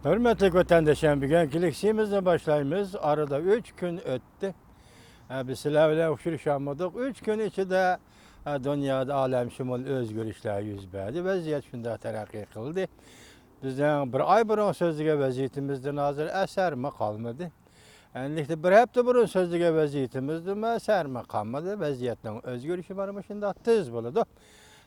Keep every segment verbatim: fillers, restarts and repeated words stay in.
ھۆرمەتلىك ۋەتەنداشلار، بۈگۈنكى لېكسىيىمىزنى باشلايمىز. ئارىدا ئۈچ كۈن ئۆتتى. ئە، بىز سىلەر بىلەن ئۇچرىشالمىدۇق. ئۈچ كۈن ئىچىدە، ئە، دۇنيادا ئالەمشۇمۇل ئۆزگىرىشلەر يۈز بەردى. ۋەزىيەت شۇنداق تەرەققىي قىلدى. بىزنىڭ بىر ئاي بۇرۇن سۆزلىگەن ۋەزىيىتىمىزدىن ھازىر ئەسەرمۇ قالمىدى. ئەنلىكتە بىر ھەپتە بۇرۇن سۆزلىگەن ۋەزىيىتىمىزدىمۇ ئەسەرمۇ قالمىدى. ۋەزىيەتنىڭ ئۆزگىرىشى مانا مۇشۇنداق تېز بولىدۇ.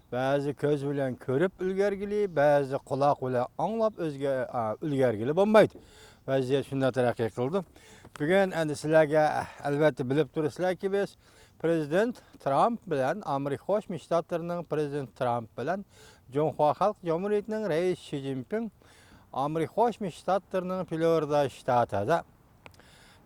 بەزى كۆز بىلەن كۆرۈپ ئۈلگەرگىلى، بەزى قۇلاق بىلەن ئاڭلاپ ئۆزگە-، ئا، ئۈلگەرگىلى بولمايدۇ. ۋەزىيەت شۇنداق تەرەققىي قىلىدۇ. بۈگۈن ئەندى سىلەرگە، ئەلۋەتتە، بىلىپ تۇرىسىلەركى، بىز پرېزىدېنت ترامپ بىلەن ئامېرىكا قوشما شتاتلىرىنىڭ پرېزىدېنتى ترامپ بىلەن جۇڭخۇا خەلق جۇمھۇرىيىتىنىڭ رەئىسى شى جىنپىڭ ئامېرىكا قوشما شتاتلىرىنىڭ فلورىدا شتاتىدا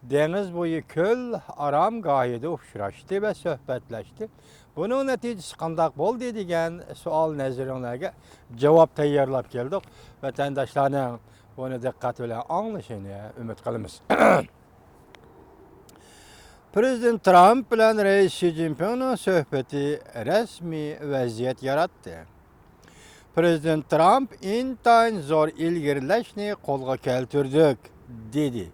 دېڭىز بويى كۆل ئارامگاھىدا ئۇچراشتى ۋە سۆھبەتلەشتى. بۇنىڭ نەتىجىسى قانداق بولدى دېگەن سوئال نەزىرىڭلارغا جاۋاب تەييارلاپ كەلدۇق. ۋەتەنداشلارنىڭ بۇنى دىققەت بىلەن ئاڭلىشىنى ئۈمىد قىلىمىز. پرېزىدېنت ترامپ بىلەن رەئىس شى جىنپىڭنىڭ سۆھبىتى رەسمىي ۋەزىيەت ياراتتى. پرېزىدېنت ترامپ ئىنتايىن زور ئىلگىرىلەشنى قولغا كەلتۈردۇق، دېدى.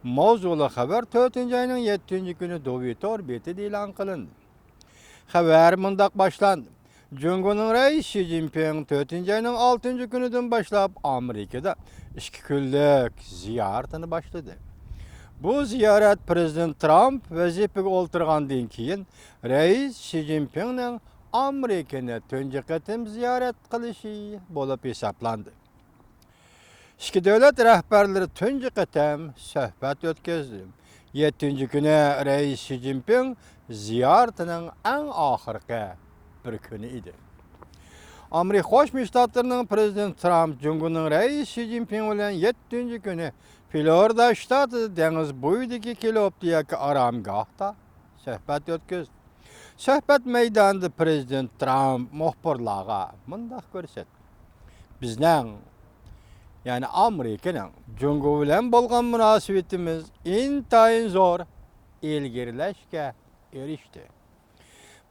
ماۋزۇلۇق خەۋەر تۆتىنچى ئاينىڭ يەتتىنچى كۈنى دوۋى تور بېتىدە ئېلان قىلىندى. خەۋەر مۇنداق باشلاندى. جۇڭگونىڭ رەئىسى شى جىنپىڭ تۆتىنچى ئاينىڭ ئالتىنچى كۈنىدىن باشلاپ ئامېرىكىدا ئىككى كۈنلۈك زىيارىتىنى باشلىدى. بۇ زىيارەت پرېزىدېنت ترامپ ۋەزىپىگە ئولتۇرغاندىن كېيىن رەئىس شى جىنپىڭنىڭ ئامېرىكىنى تۇنجى قېتىم زىيارەت قىلىشى بولۇپ ھېسابلاندى. ئىككى دۆلەت رەھبەرلىرى تۇنجى قېتىم سۆھبەت ئۆتكۈزدى. يەتتىنچى كۈنى رەئىس شى جىنپىڭ زىيارىتىنىڭ ئەڭ ئاخىرقى بىر كۈنى ئىدى. ئامېرىكا قوشما شتاتلىرىنىڭ پرېزىدېنتى ترامپ جۇڭگونىڭ رەئىسى شى جىنپىڭ بىلەن يەتتىنچى كۈنى فلورىدا شتاتىدا دېڭىز بويىدىكى كىلوپتىياكا ئارامگاھتا سۆھبەت ئۆتكۈزدى. سۆھبەت مەيدانىدا پرېزىدېنت ترامپ مۇخبىرلارغا مۇنداق كۆرسەتتى. بىزنىڭ، يەنى ئامېرىكىنىڭ جۇڭگو بىلەن بولغان مۇناسىۋىتىمىز ئىنتايىن زور ئىلگىرىلەشكە ئېرىشتى.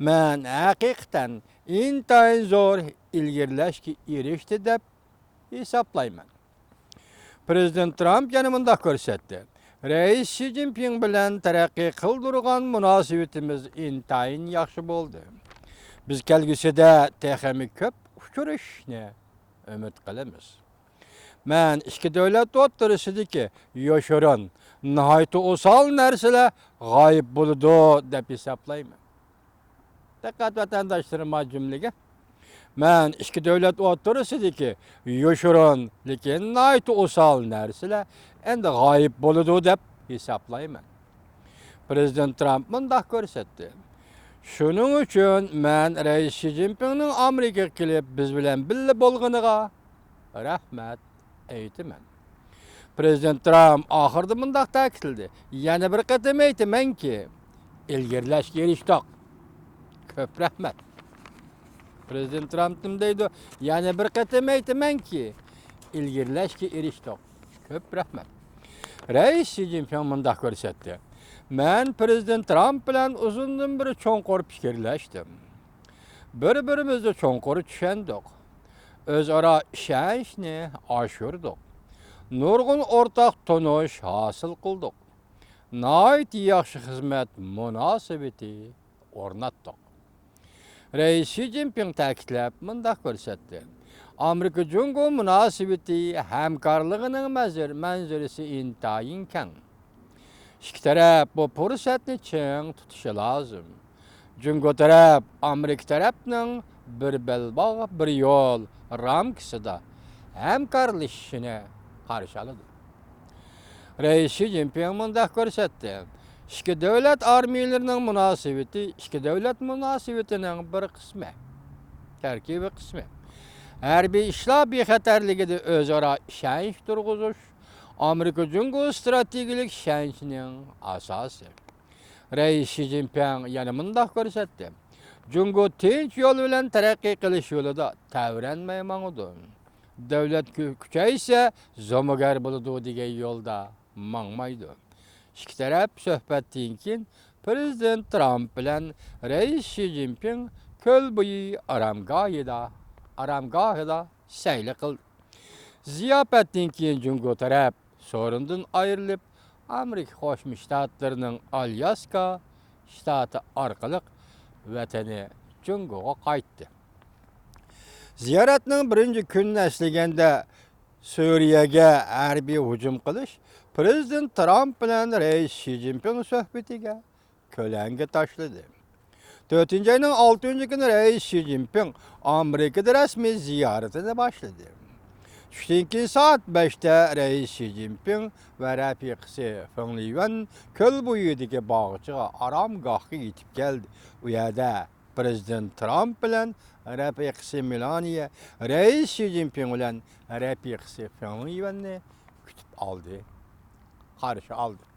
مەن ھەقىقەتەن ئىنتايىن زور ئىلگىرىلەشكە ئېرىشتى دەپ ھېسابلايمەن. پرېزىدېنت ترامپ يەنە مۇنداق كۆرسەتتى، رەئىس شى جىنپىڭ بىلەن تەرەققىي قىلدۇرغان مۇناسىۋىتىمىز ئىنتايىن ياخشى بولدى. بىز كەلگۈسىدە تېخىمۇ كۆپ ئۇچرىشىشنى ئۈمىد قىلىمىز. مەن ئىككى دۆلەت ئوتتۇرىسىدىكى يوشۇرۇن، ناھايىتى ئوسال نەرسىلەر غايىب بولىدۇ دەپ ھېسابلايمەن. دىققەت ۋەتەنداشلىرىم، جۈملىگە. مەن ئىككى دۆلەت ئوتتۇرىسىدىكى يوشۇرۇن، لېكىن ناھايىتى ئوسال نەرسىلەر ئەمدى غايىب بولىدۇ دەپ ھېسابلايمەن. پرېزىدېنت ترامپ مۇنداق كۆرسەتتى. شۇنىڭ ئۈچۈن مەن رەئىس شى جىنپىڭنىڭ ئامېرىكىغا كېلىپ بىز بىلەن بىللە بولغىنىغا رەھمەت ئېيتىمەن. پرېزىدېنت ترامپ ئاخىرىدا مۇنداق تەكىتلىدى، يەنە بىر قېتىم ئېيتىمەنكى، ئىلگىرىلەشكە ئېرىشتۇق. كۆپ رەھمەت. پرېزىدېنت ترامپ نېمە دەيدۇ؟ يەنە بىر قېتىم ئېيتىمەنكى، ئىلگىرىلەشكە ئېرىشتۇق. كۆپ رەھمەت. رەئىس شى جىنپىڭ مۇنداق كۆرسەتتى، مەن پرېزىدېنت ترامپ بىلەن ئۇزۇندىن بېرى چوڭقۇر پىكىرلەشتىم. بىر-بىرىمىزنى چوڭقۇر چۈشەندۇق. ئۆزئارا ئىشەنچنى ئاشۇردۇق. نۇرغۇن ئورتاق تونۇش ھاسىل قىلدۇق. ناھايىتى ياخشى خىزمەت مۇناسىۋىتى ئورناتتۇق. رەئىس شى جىنپىڭ تەكىتلەپ مۇنداق كۆرسەتتى، ئامېرىكا جۇڭگو مۇناسىۋىتى ھەمكارلىقىنىڭ مەنزىر-، مەنزىرىسى ئىنتايىن كەڭ. ئىككى تەرەپ بۇ پۇرسەتنى چىڭ تۇتۇشى لازىم. جۇڭگو تەرەپ ئامېرىكا تەرەپنىڭ بىر بەلباغ، بىر يول رامكىسىدا ھەمكارلىشىشىنى قارشى ئالىدۇ. رەئىس شى جىنپىڭ مۇنداق كۆرسەتتى، ئىككى دۆلەت ئارمىيىلىرىنىڭ مۇناسىۋىتى ئىككى دۆلەت مۇناسىۋىتىنىڭ بىر قىسمى، تەركىبىي قىسمى. ھەربىي ئىشلار بىخەتەرلىكىدە ئۆزئارا ئىشەنچ تۇرغۇزۇش ئامېرىكا جۇڭگو ئىستراتېگىيەلىك ئىشەنچىنىڭ ئاساسى. رەئىس شى جىنپىڭ يەنە مۇنداق كۆرسەتتى، جۇڭگو تىنچ يول بىلەن تەرەققىي قىلىش يولىدا تەۋرەنمەي ماڭىدۇ. دۆلەت كۈ-، كۈچەيسە، زومىگەر بولىدۇ دېگەن يولدا ماڭمايدۇ. ئىككى تەرەپ سۆھبەتتىن كېيىن پرېزىدېنت ترامپ بىلەن رەئىس شى جىنپىڭ كۆل بويى ئارامگاھىدا، ئارامگاھىدا سەيلە قىلدى. زىياپەتتىن كېيىن جۇڭگو تەرەپ سورۇندىن ئايرىلىپ، ئامېرىكا قوشما شتاتلىرىنىڭ ئالياسكا شتاتى ئارقىلىق ۋەتىنى جۇڭگوغا قايتتى. زىيارەتنىڭ بىرىنچى كۈنىنى ئەسلىگەندە، سۈرىيەگە ھەربىي ھۇجۇم قىلىش پىرېزىدېنت ترامپ بىلەن رەئىس شى جىنپىڭ سۆھبىتىگە كۆلەڭگە تاشلىدى. تۆتىنچى ئاينىڭ ئالتىنچى كۈنى رەئىس شى جىنپىڭ ئامېرىكىدا رەسمىي زىيارىتىنى باشلىدى. چۈشتىن كېيىن سائەت بەشتە رەئىس شى جىنپىڭ ۋە رەپىقىسى فېڭ لىيۈەن كۆل بويىدىكى باغچىغا، ئارامگاھقا يېتىپ كەلدى. ئۇ يەردە پىرېزىدېنت ترامپ بىلەن رەپىقىسى مېلانىيە رەئىس شى جىنپىڭ بىلەن رەپىقىسى فېڭ لىيۈەننى كۈتۈپ ئالدى، قارشى ئالدى.